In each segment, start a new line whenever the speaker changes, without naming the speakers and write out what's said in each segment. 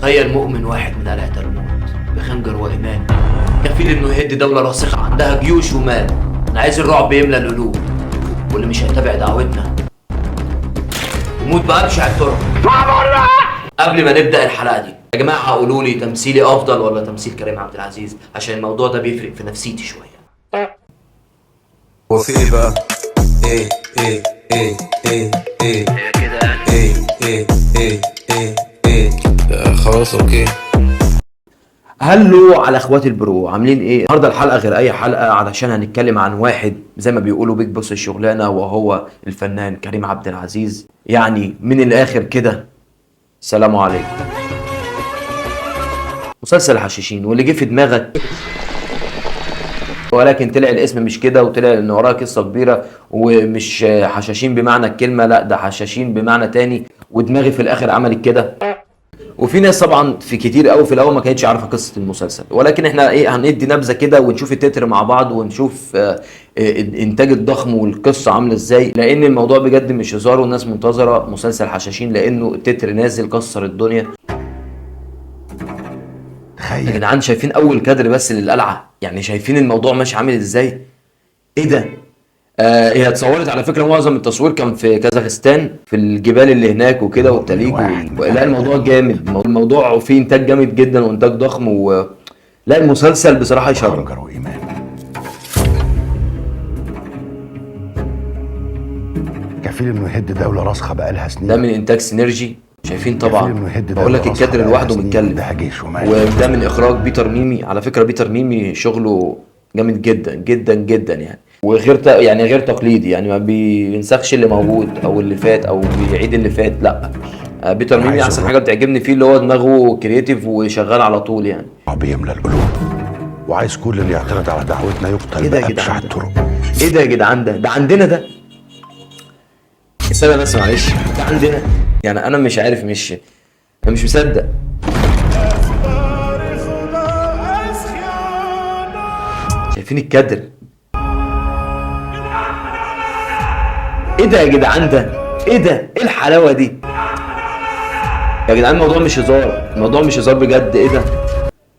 تخيل مؤمن واحد من قلعة الموت بخنجر وإيمان كفيل إنه يهد دولة راسخة عندها جيوش ومال. أنا عايز الرعب يملى القلوب، واللي مش هيتابع دعوتنا يموت بأبشع الطرق. قبل ما نبدأ الحلقة دي يا جماعة قولوا لي تمثيلي أفضل ولا تمثيل كريم عبد العزيز، عشان الموضوع ده بيفرق في نفسيتي شوية.
هو في ايه بقى؟ ايه ايه ايه ايه ايه ايه ايه ايه ايه ايه خلاص okay.
hello على اخواتي ال bro، عاملين ايه؟ النهارده الحلقة غير اي حلقة علشان هنتكلم عن واحد زي ما بيقولوا big boss الشغلانه، وهو الفنان كريم عبد العزيز. يعني من الاخر كده السلام عليكم. مسلسل الحشاشين واللي جه في دماغك، ولكن طلع الاسم مش كده، وطلع ان وراه قصة كبيرة ومش حشاشين بمعنى الكلمه، لا ده حشاشين بمعنى تاني، ودماغي في الاخر عملت كده. وفي ناس طبعا في كتير قوي في الاول ما كانتش عارفه قصة المسلسل، ولكن احنا ايه هندي نبذه كده ونشوف التتر مع بعض ونشوف الانتاج الضخم والقصه عامله ازاي، لان الموضوع بجد مش هزار والناس منتظره مسلسل حشاشين لانه التتر نازل كسر الدنيا. يا
تخيل
جدعان شايفين اول كادر بس للقلعه، يعني شايفين الموضوع ماشي عامل ازاي؟ ايه ده؟ هي اتصورت على فكرة، معظم التصوير كان في كازاخستان في الجبال اللي هناك وكده والتليج لا الموضوع جامد، الموضوع فيه انتاج جامد جدا وانتاج ضخم لا المسلسل بصراحة يشرف.
خنجر وإيمان كفيل انه يهد دولة راسخة بقالها سنين.
ده من انتاج سينرجي، شايفين
كفيل
طبعا.
انه يهد
بقول لك
دولة راسخة
الكادر
بقالها
لوحده
سنين،
متكلف.
عندها جيش ومال.
وده من اخراج بيتر ميمي. على فكرة بيتر ميمي شغله جامد جدا جدا جدا يعني، وغير يعني غير تقليدي، يعني ما بينسخش اللي موجود او اللي فات او بيعيد اللي فات، لا. بيتر ميمي
عايز
احسن
الرعب.
حاجة بتعجبني فيه اللي هو دماغه creative وشغال على طول يعني.
بيملى القلوب، وعايز كل اللي يعترض على دعوتنا يقتل
ايه ده يا
بأبشع
جدعان ده؟
الطرق.
ايه ده يا جدعان ده؟ ده عندنا ده؟ استنى بس معلش، ده عندنا؟ يعني انا مش عارف، مش انا مش مصدق. شايفين الكادر؟ ايه ده يا جدعان ده؟ ايه ده؟ ايه الحلاوة دي؟ يا جدعان الموضوع مش هزار، الموضوع مش هزار بجد. ايه ده؟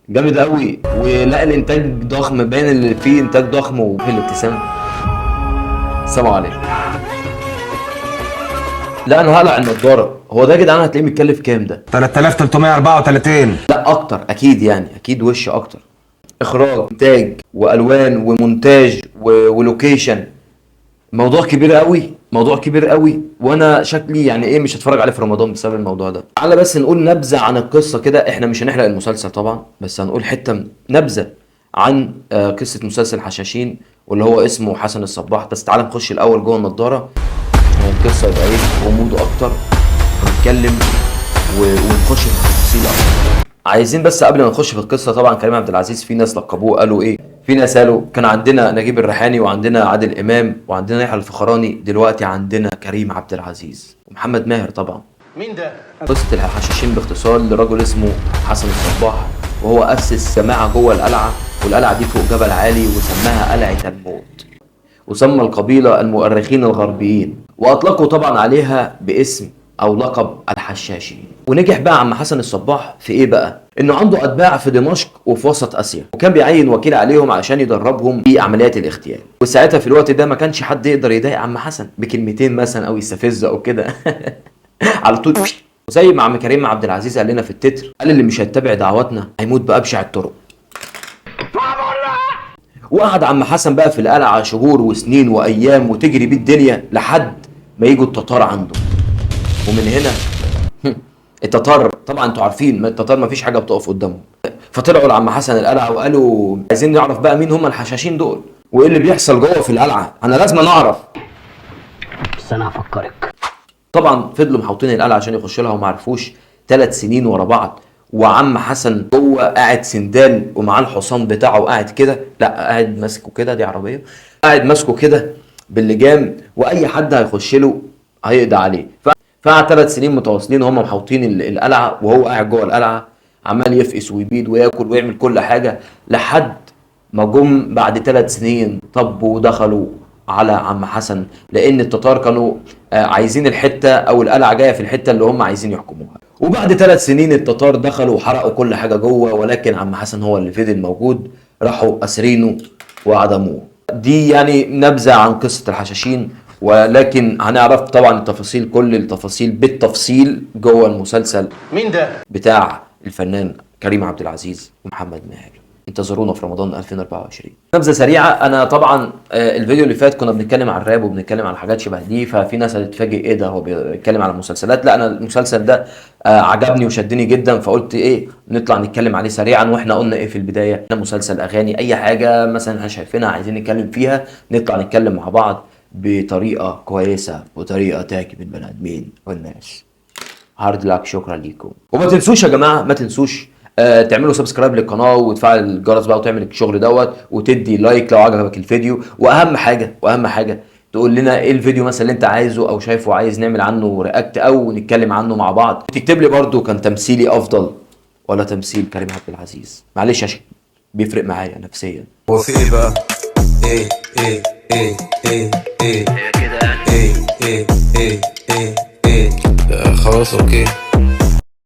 جامد قوي، ولا الانتاج ضخم، باين اللي فيه انتاج ضخم وفي الابتسامة. السلام عليكم. لا انا هقلع النضارة. هو ده يا جدعان هتلاقيه متكلف كام ده؟
3334.
لا اكتر اكيد، يعني اكيد وش اكتر. اخراج، انتاج، والوان، ومونتاج، و location، موضوع كبير قوي، موضوع كبير قوي، وانا شكلي يعني ايه مش هتفرج عليه في رمضان بسبب الموضوع ده. تعالى بس نقول نبذه عن القصة كده، احنا مش هنحرق المسلسل طبعا، بس هنقول حتة نبذه عن قصة مسلسل حشاشين واللي هو اسمه حسن الصباح. بس تعالى نخش الاول جوه النضارة عشان القصة يبقى ايه غموض اكتر، ونتكلم ونخش في التفاصيل اكتر. عايزين بس قبل ما نخش في القصة، طبعا كريم عبد العزيز في ناس لقبوه قالوا ايه، في ناس قالوا كان عندنا نجيب الريحاني وعندنا عادل امام وعندنا يحيى الفخراني، دلوقتي عندنا كريم عبد العزيز ومحمد ماهر طبعا.
مين ده؟
قصة الحشاشين باختصار لرجل اسمه حسن الصباح، وهو اسس جماعة جوه القلعة، والقلعه دي فوق جبل عالي وسماها قلعه الموت، وسمى القبيلة المؤرخين الغربيين، وأطلقوا طبعا عليها باسم أو لقب الحشاشين. ونجح بقى عم حسن الصباح في إيه بقى؟ إنه عنده أتباع في دمشق وفي وسط آسيا، وكان بيعين وكيل عليهم عشان يدربهم في عمليات الاغتيال. وساعتها في الوقت ده ما كانش حد يقدر يضايق عم حسن بكلمتين مثلا أو يستفزه أو كده على طول. وزي ما عم كريم عبد العزيز قال لنا في التتر، قال اللي مش هيتبع دعواتنا هيموت بأبشع الطرق. وقعد عم حسن بقى في القلعة شهور وسنين وأيام وتجري بيه الدنيا لحد ما يجوا التتار عنده. ومن هنا التتار طبعا انتوا عارفين ما التتار ما فيش حاجة بتقف قدامهم، فطلعوا لعم حسن القلعة وقالوا عايزين نعرف بقى مين هم الحشاشين دول وايه اللي بيحصل جوه في القلعة، انا لازم نعرف.
بس انا هفكرك.
طبعا فضلوا محوطين القلعة عشان يخشوا لها وما عرفوش 3 سنين ورا بعض، وعم حسن جوه قاعد سندال ومعاه الحصان بتاعه قاعد كده، لا قاعد ماسكه كده، دي عربية، قاعد ماسكه كده باللجام، واي حد هيخش له هيقضي عليه. فقعد 3 سنين متواصلين وهم محوطين القلعة، وهو قاعد جوه القلعة عمال يفقس ويبيد وياكل ويعمل كل حاجة، لحد ما جم بعد 3 سنين طبوا ودخلوا على عم حسن، لان التتار كانوا عايزين الحتة او القلعة جاية في الحتة اللي هم عايزين يحكموها. وبعد 3 سنين التتار دخلوا وحرقوا كل حاجة جوه، ولكن عم حسن هو اللي فضل موجود، راحوا اسرينه وعدموه. دي يعني نبذه عن قصة الحشاشين، ولكن هنعرف طبعا التفاصيل، كل التفاصيل بالتفصيل جوه المسلسل.
مين ده؟
بتاع الفنان كريم عبد العزيز ومحمد ماهر. انتظرونا في رمضان 2024. نبذه سريعه، انا طبعا الفيديو اللي فات كنا بنتكلم عن الراب وبنتكلم عن حاجات شبه دي، ففي ناس هتتفاجئ ايه ده، هو بيتكلم على مسلسلات؟ لا، انا المسلسل ده عجبني وشدني جدا، فقلت ايه، نطلع نتكلم عليه سريعا. واحنا قلنا ايه في البدايه؟ مسلسل، اغاني، اي حاجة مثلا احنا شايفينها عايزين نتكلم فيها، نطلع نتكلم مع بعض بطريقة كويسه، وطريقه تعجب البني ادمين والناس. hard luck، شكرا ليكم. وما تنسوش يا جماعه، ما تنسوش تعملوا subscribe للقناة وتفعل الجرس بقى وتعمل الشغل دوت، وتدي like لو عجبك الفيديو. واهم حاجه، واهم حاجه، تقول لنا ايه الفيديو مثلا اللي انت عايزه او شايفه عايز نعمل عنه react او نتكلم عنه مع بعض. تكتب لي برضو كان تمثيلي افضل ولا تمثيل كريم عبد العزيز؟ معلش عشان بيفرق معايا نفسيا.
هو في ايه بقى؟ ايه ايه ايه ايه ايه ايه ايه ايه ايه ايه. خلاص okay.